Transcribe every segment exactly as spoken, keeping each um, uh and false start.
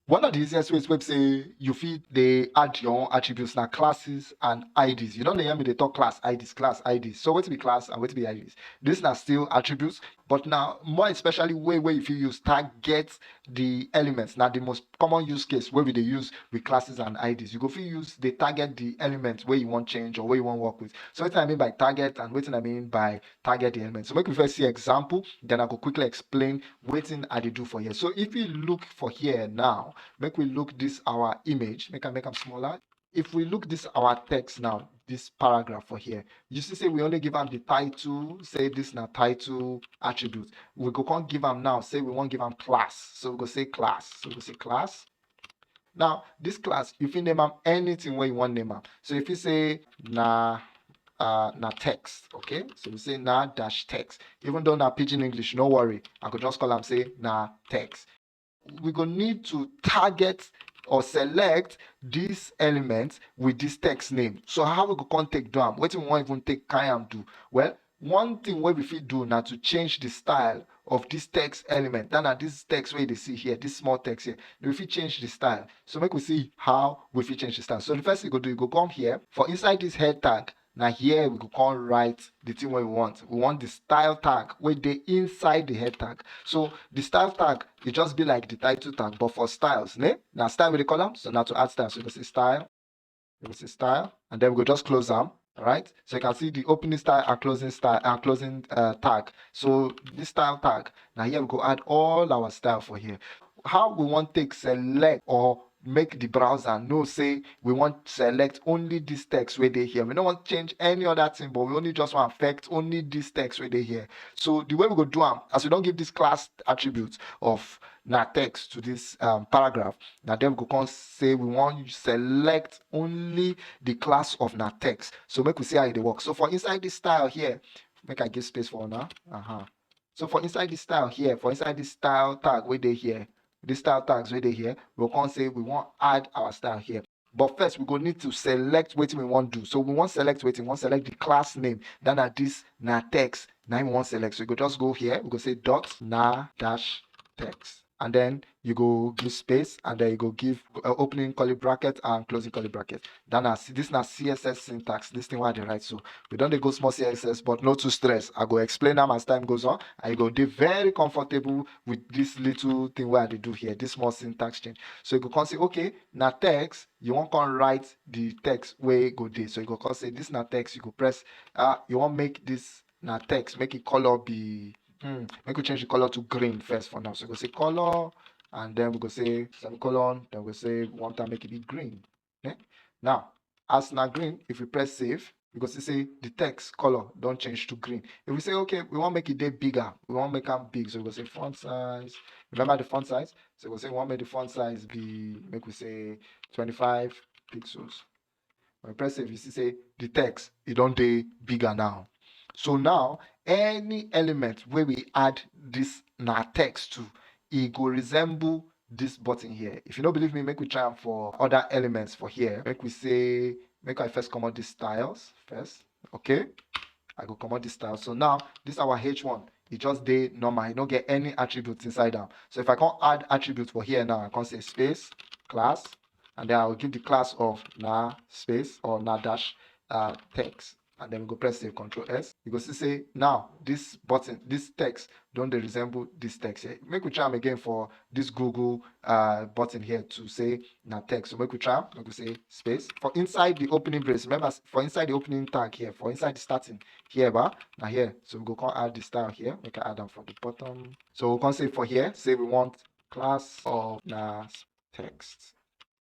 One of the easiest ways wey be say you fit dey add your own attributes na classes and I Ds. You don dey hear me dey talk class I Ds, class I Ds. So wetin be class and wetin be I Ds? This na still attributes, but na more especially way wey you fit use target the elements. Na the most common use case wey we dey use with classes and I Ds. You go fit use dey target the element wey you wan change or wey you wan work with. So wetin I mean by target and wetin I mean by target the element. So make we first see example, then I go quickly explain wetin I dey do for here. So if you look for here now, make we look this our image, make I make am smaller. If we look this our text now, this paragraph for here, you see say we only give am the title, say this na title attribute. We go come give am now, say we wan give am class. So we go say class. So we go say class. Now, this class, you fit name am anything wey you wan name am. So if you say na uh, na text, okay? So we say na dash text. Even though na pidgin English, no worry. I go just call am say na text. We go need to target or select this element with this text name. So how we go come take do am? Wetin we wan even take carry am do? Well, one thing wey we fit do na to change the style of this text element. That na this text wey you dey see here, this small text here. We fit change the style. So make we see how we fit change the style. So the first thing you go do, you go come here. For inside this head tag, na here we go come write the thing wey we want. We want the style tag wey dey inside the head tag. So the style tag, e just be like the title tag, but for styles, ne? Na style we dey call am. So na to add style. So you go say style, you go say style, and then we go just close am, right? So you can see the opening style and closing style and closing uh, tag. So this style tag, na here we go add all our style for here. How we wan take select or make the browser know say we wan select only this text wey dey here. We no wan change any other thing, but we only just wan affect only this text wey dey here. So the way we go do am, as we don give this class attribute of na text to this um, paragraph, na then we go come say we wan select only the class of na text. So make we see how e dey work. So for inside this style here, make I give space for una. Uh-huh. So for inside this style here, for inside this style tag wey dey here, these style tags wey dey here, we go come say we wan add our style here. But first, we go need to select wetin we wan do. So we wan select wetin, we wan select the class name. That na this na text. Na im we wan select. So you go just go here. We go say dot na dash text. And then you go give space, and then you go give uh, opening curly bracket and closing curly bracket. Then na, this na C S S syntax, this thing wey I dey write so. We don dey go small C S S, but no too stress. I go explain am as time goes on, and you go dey very comfortable with this little thing wey I dey do here, this small syntax change. So you go come say, okay, na text, you wan come write the text wey go dey. So you go come say, this na text, you go press, uh, you wan make this na text, make e color be, hmm, make we change the color to green first for now. So we go say color, and then we go say semicolon, then we go say we want am make e be green. Okay? Now, as na green, if we press save, you go see say the text color don change to green. If we say, okay, we wan make e dey bigger, we wan make am big, so we go say font size. Remember the font size? So we go say we wan make the font size be, make we say twenty-five pixels. When we press save, you see say the text, e don dey bigger now. So now, any element wey we add this na text to, e go resemble this button here. If you no believe me, make we try am for other elements for here. Make we say, make I first comot these styles first. Okay, I go comot this style. So now, this our H one, e just dey normal. E no get any attributes inside am. So if I come add attribute for here now, I come say space, class, and then I will give the class of na space or na dash uh, text. And then we go press save, control S. You go see say now this button, this text don dey resemble this text here. Make we try am again for this Google uh, button here to say na text. So make we try am. Make we say space. For inside the opening brace, remember s-, for inside the opening tag here, for inside the starting here, ba, na here. So we go come add the style here. Make I add am for the bottom. So we come say for here, say we want class of na text.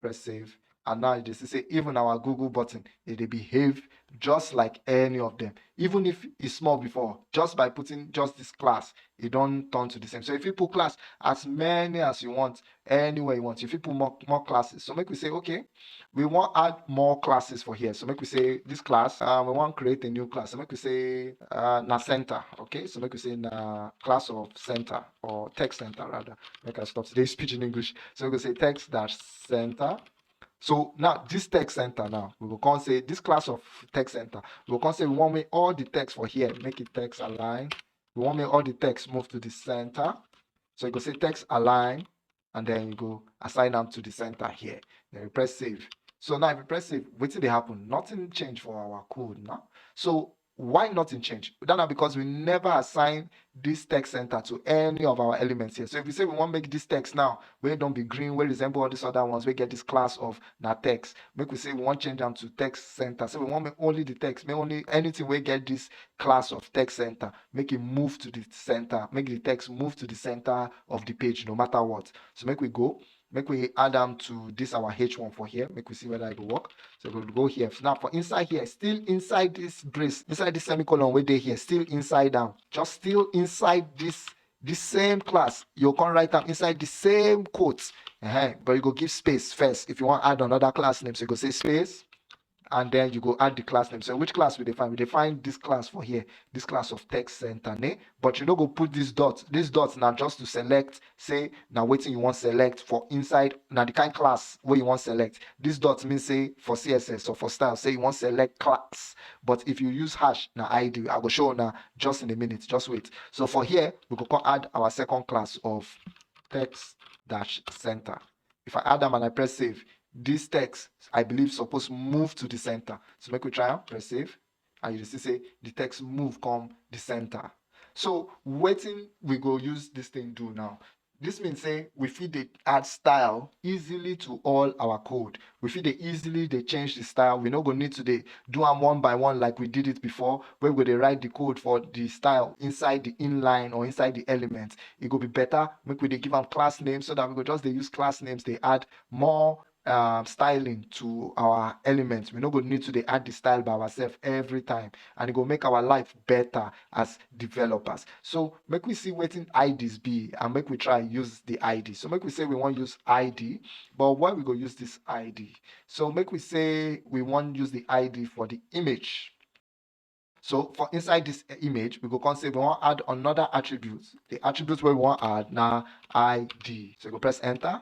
Press save. And now you dey see say even our Google button, e dey behave just like any of them. Even if e small before, just by putting just this class, e don turn to the same. So if you put class as many as you want, anywhere you want, if you put more, more classes. So make we say, okay, we wan add more classes for here. So make we say this class, uh, we wan create a new class. So make we say uh, na center, okay? So make we say na class of center or text center rather. Make I stop today speech in English. So we go say text dash center. So now this text center now, we go come say this class of text center, we go come say we wan make all the text for here, make it text align. We wan make all the text move to the center. So you go say text align. and then you go assign am to the center here. Then you press save. So now if you press save, wetin dey happen? Nothing change for our code now. So why nothing change? That na because we never assign this text center to any of our elements here. So if we say we wan make this text now, wey don be green, wey resemble all these other ones, wey get this class of na text, make we say we wan change am to text center. So we wan make only the text, make only anything wey get this class of text center, make e move to the center, make the text move to the center of the page no matter what. So make we go, make we add am to this our H one for here, make we see whether e go work. So we go here. Now for inside here, still inside this brace, inside this semicolon wey dey here, still inside am, just still inside this, the same class, you come write am inside the same quotes. Ehen, but you go give space first. If you wan add another class name, so you go say space, and then you go add the class name. So which class we dey find? We dey find this class for here, this class of text center, ne? But you no go put this dot. This dot na just to select, say na wetin you wan select for inside, na the kind class wey you wan select. This dot mean say for C S S or for style, say you wan select class. But if you use hash, na I D. I go show una just in a minute. Just wait. So for here, we go come add our second class of text dash center. If I add am and I press save, this text, I believe, suppose move to the center. So make we try am, press save, and you see say the text move come the center. So wetin we go use this thing do now? This mean say we fit dey add style easily to all our code. We fit dey easily dey change the style. We no go need to dey do am one by one like we did it before, where we go dey write the code for the style inside the inline or inside the element. E go be better make we dey give am class name, so that we go just dey use class names dey add more um, styling to our elements. We no go need to dey add the style by ourselves every time, and e go make our life better as developers. So make we see wetin I Ds be, and make we try use the I D. So make we say we wan use I D, but why we go use this I D? So make we say we wan use the I D for the image. So for inside this image, we go come say we wan add another attribute. The attribute wey we wan add na I D. So you go press enter.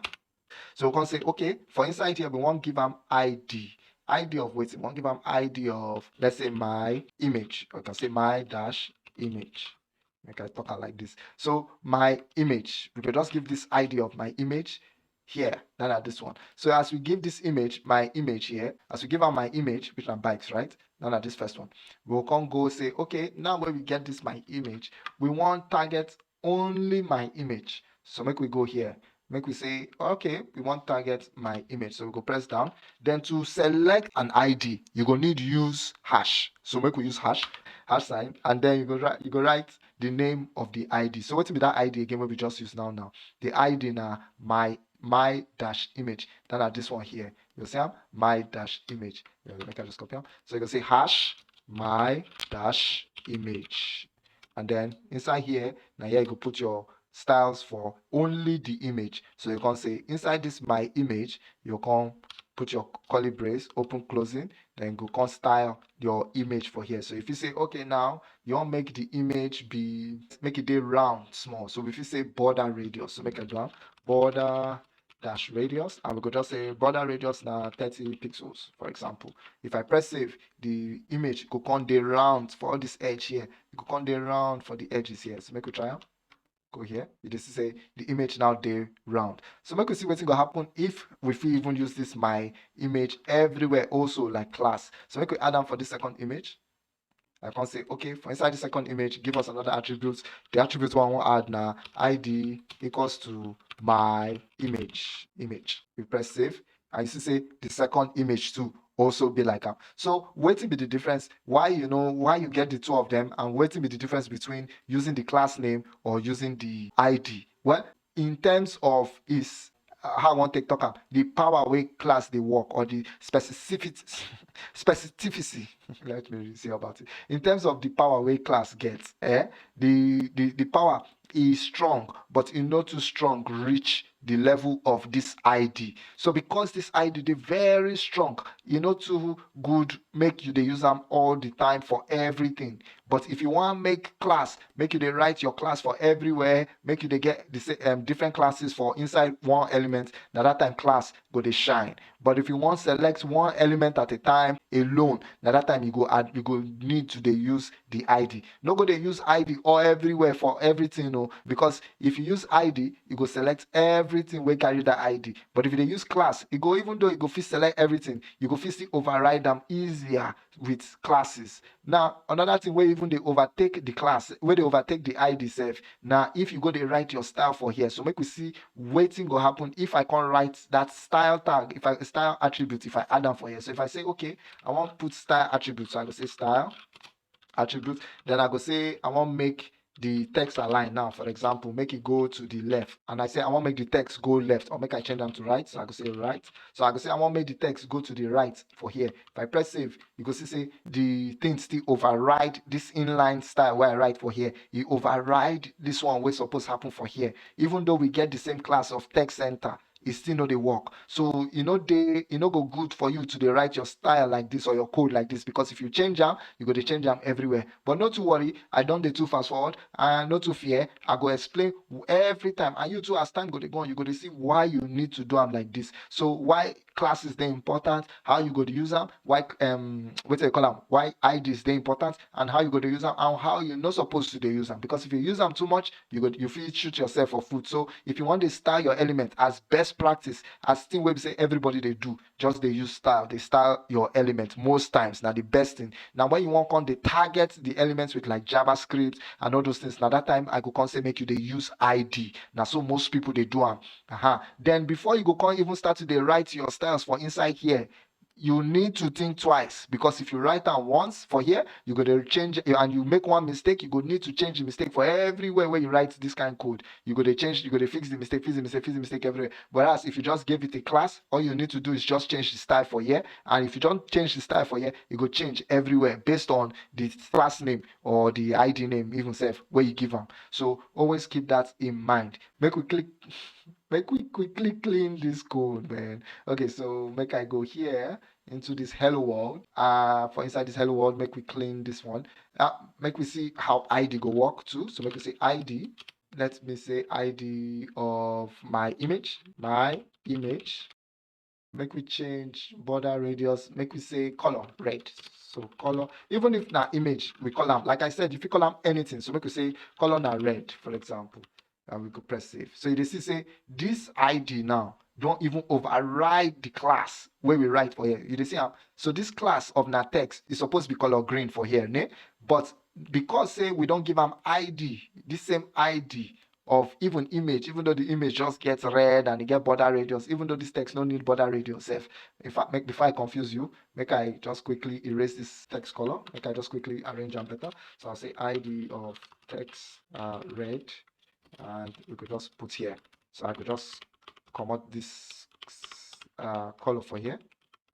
So we come say, okay, for inside here, we wan give am I D. I D of wetin? We wan give am I D of, let's say, my image. Or you can say my dash image. Make I talk am like this. So my image, we go just give this I D of my image here, na na this one. So as we give this image, my image here, as we give am my image, which na bikes, right? Na na this first one. We go come go say, okay, now wey we get this my image, we wan target only my image. So make we go here. Make we say, okay, we wan target my image. So we go press down. Then to select an I D, you go need use hash. So make we use hash, hash sign, and then you go write, you go write the name of the I D. So wetin be that I D again wey we just use now now? The I D na my, my dash image. That na this one here. You see am? My dash image. Yeah, make I just copy am. So you go say hash my dash image. And then inside here, na here you go put your styles for only the image. So you can say inside this my image, you can put your curly brace, open, closing, then go come style your image for here. So if you say, okay, now you wan make the image be, make e dey round small. So if you say border radius, so make I do am, border dash radius, and we go just say border radius na thirty pixels, for example. If I press save, the image go come dey round for all this edge here. E go come dey round for the edges here. So make we try am. Go here. You dey see say the image now dey round. So make we see wetin go happen if we fit even use this my image everywhere also like class. So make we add am for this second image. I can say, okay, for inside the second image, give us another attribute. The attribute wey I wan add na I D equals to my image. Image. We press save, and you see say the second image too also be like am. So wetin be the difference? Why, you know, why you get the two of them, and wetin be the difference between using the class name or using the I D? Well, in terms of is, uh, how I wan take talk am, the power wey class dey work, or the specificity, specificity. Let me say about it. In terms of the power wey class get, eh, the, the, the power is strong, but e no too strong reach the level of this I D. So because this I D dey very strong, e no too good make you dey use am all the time for everything. But if you wan make class, make you dey write your class for everywhere, make you dey get the sa- um, different classes for inside one element, na that time class go dey shine. But if you wan select one element at a time alone, na that time you go add, you go need to dey use the I D. No go dey use I D all everywhere for everything o, because if you use I D, you go select everything wey carry that I D. But if you dey use class, e go, even though you go fit select everything, you go fit still override am easier with classes. Now, another thing wey even dey overtake the class, wey dey overtake the I D sef, na if you go dey write your style for here. So make we see wetin go happen if I come write that style tag, if I style attribute, if I add am for here. So if I say, okay, I wan put style attribute, so I go say style attribute. Then I go say I wan make the text align now, for example, make it go to the left. And I say I wan make the text go left, or make I change am to right. So I go say right. So I go say I wan make the text go to the right for here. If I press save, you go see say the thing still override this inline style wey I write for here. E override this one wey suppose happen for here. Even though we get the same class of text center, e still no dey work. So e no dey, e no go good for you to dey write your style like this or your code like this, because if you change am, you go dey change am everywhere. But no too worry, I don dey too fast forward, and no too fear. I go explain w- every time, and you too, as time go dey go on, you go dey see why you need to do am like this. So why classes dey important, how you go dey use am, why um wetin you call am, why I Ds dey important, and how you go dey use am, and how you no suppose to dey use am. Because if you use am too much, you go, you fit shoot yourself for foot. So if you wan dey style your element as best practice, as thing wey be say everybody dey do, just dey use style, dey style your element most times. Na the best thing. Now when you wan come dey target the elements with like JavaScript and all those things, na that time I go come say make you dey use I D. Na so most people dey do am. Uh-huh. Then before you go come even start to dey write your styles for inside here, you need to think twice, because if you write am once for here, you go dey change, and you make one mistake, you go need to change the mistake for everywhere where you write this kind code. You go dey change, you go dey fix the mistake, fix the mistake, fix the mistake everywhere. Whereas if you just give it a class, all you need to do is just change the style for here. And if you don't change the style for here, it go change everywhere based on the class name or the I D name even sef wey you give am. So always keep that in mind. Make we click, make we quickly clean this code, man. Okay, so make I go here into this hello world. Uh, for inside this hello world, make we clean this one. Uh, make we see how I D go work too. So make we say I D. Let me say I D of my image, my image. Make we change border radius, make we say color red. So color, even if na image, we call am, like I said, if you call am anything, so make we say color na red, for example, and we go press save. So you dey see say this I D now don even override the class wey we write for here. You dey see am? So this class of na text is supposed to be color green for here, ne? But because say we don give am I D, this same I D of even image, even though the image just gets red and e get border radius, even though this text no need border radius sef. In fact, make, before I confuse you, make I just quickly erase this text color. Make I just quickly arrange am better. So I'll say I D of text uh, red, and we could just put here. So I could just comot this uh, color for here,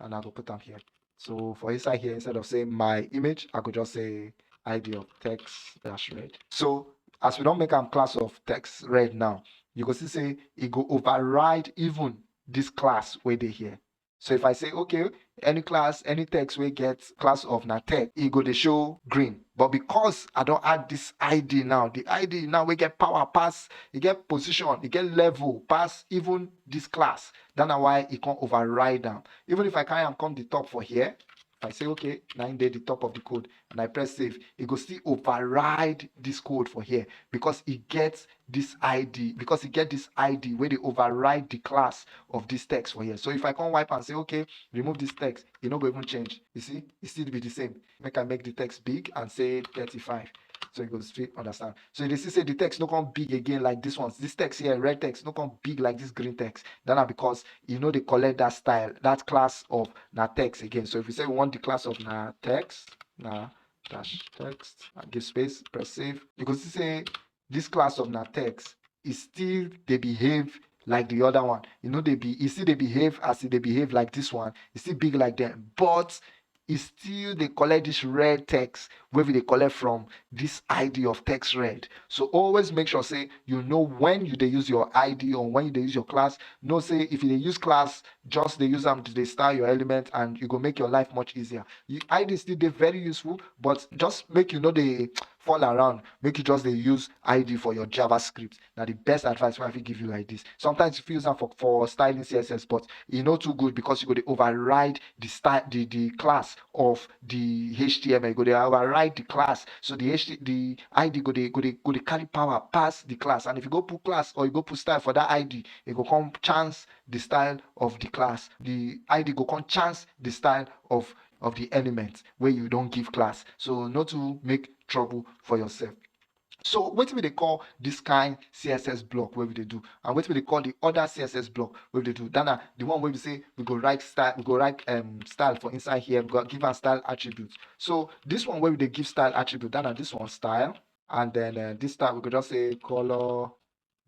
and I go put am here. So for inside here, instead of saying my image, I could just say I D of text dash red. So as we don make am class of text red now, you go see say e go override even this class wey dey here. So if I say, okay, any class, any text wey get class of na text, e go dey show green. But because I don add this I D now, the I D now wey get power pass, e get position, e get level pass even this class. That na why e come override am. Even if I carry am come the top for here, if I say, okay, na im dey the top of the code, and I press save, e go still override this code for here because e get this I D, because e get this I D wey dey override the class of this text for here. So if I come wipe and say, okay, remove this text, e no go even change. You see, e still be the same. Make I make the text big and say thirty-five. So you go fit understand. So you dey see say the text no come big again like this one. This text here, red text, no come big like this green text. That na because e no dey collect that style, that class of na text again. So if we say we want the class of na text, na dash text, and give space, press save, you go see say this class of na text, e still dey behave like the other one. E no dey be, e still dey behave as e dey behave like this one. E still big like them, but e still dey collect this red text wey we dey collect from this I D of text red. So always make sure say you know when you dey use your I D or when you dey use your class. Know say if you dey use class, just dey use am to dey style your element, and e go make your life much easier. You, I D still dey very useful, but just make you no dey fall around. Make you just dey use I D for your JavaScript. Na the best advice wey I fit give you like this. Sometimes you fit use am for, for styling C S S, but e no too good because you go dey override the style, the, the class of the H T M L. You go dey override the class. So the H T, the I D go dey, go dey, go dey carry power pass the class. And if you go put class or you go put style for that I D, e go come chance the style of the class. The I D go come chance the style of, of the element wey you don give class. So no too make trouble for yourself. So wetin we dey call this kind C S S block wey we dey do, and wetin we dey call the other C S S block wey we dey do? That na the one wey we say we go write style, we go write, um, style for inside here, we go give am style attribute. So this one wey we dey give style attribute, that na this one, style, and then, uh, this style we go just say color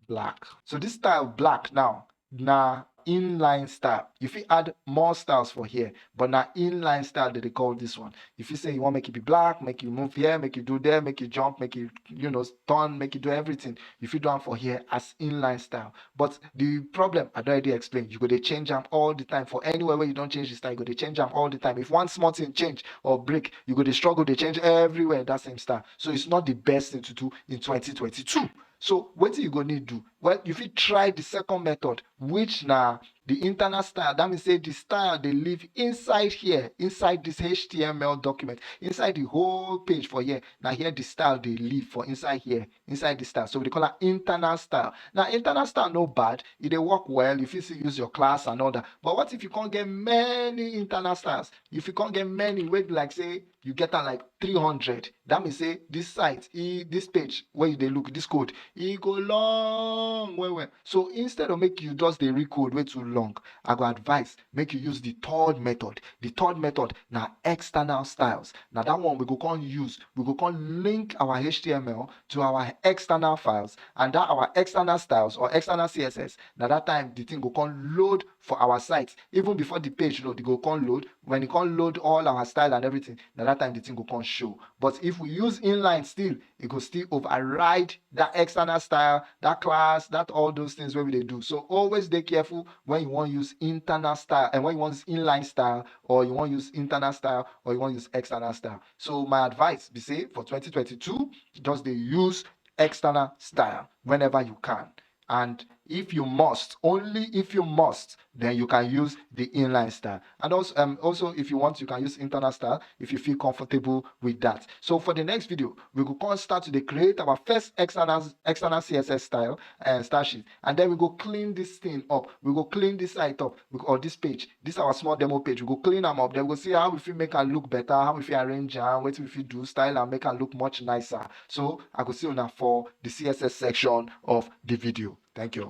black. So this style black now na inline style. You fit add more styles for here, but na inline style dem dey call this one. You fit say you wan make e be black, make you move here, make you do there, make you jump, make you, you know, turn, make you do everything. You fit do am for here as inline style. But the problem I don already explain. You go dey change am all the time. For anywhere where you don change the style, you go dey change am all the time. If one small thing change or break, you go dey struggle dey change everywhere that same style. So it's not the best thing to do in twenty twenty-two. So wetin you go need do? Well, you fit try the second method, which na the internal style. That means say the style dey live inside here, inside this H T M L document, inside the whole page for here. Na here the style dey live, for inside here, inside the style. So we dey call am internal style. Now, internal style no bad. E dey work well. You fit still use your class and all that. But what if you come get many internal styles? If you come get many wey be like say you get am like three hundred, that means say this site, e, this page wey you dey look, this code, e go long well well. So instead of make you just dey read code wey too long, I go advise make you use the third method. The third method na external styles. Na that one we go come use. We go come link our H T M L to our external files, and that our external styles or external C S S, na that time the thing go come load for our site. Even before the page load, e go come load. When e come load all our style and everything, na that time the thing go come show. But if we use inline still, e go still override that external style, that class, that all those things wey we dey do. So always dey careful when you wan use internal style, and when you wan use inline style, or you wan use internal style, or you wan use external style. So my advice be say for twenty twenty-two, just dey use external style whenever you can. And if you must, only if you must, then you can use the inline style. And also, um, also if you want, you can use internal style if you feel comfortable with that. So for the next video, we go come start to dey create our first external, external C S S style and style sheet, and then we go clean this thing up. We go clean this site up, we, or this page, this our small demo page. We go clean am up. Then we go see how we fit make am look better, how we fit arrange am, wetin we fit do, style am, make am look much nicer. So I go see una for the C S S section of the video. Thank you.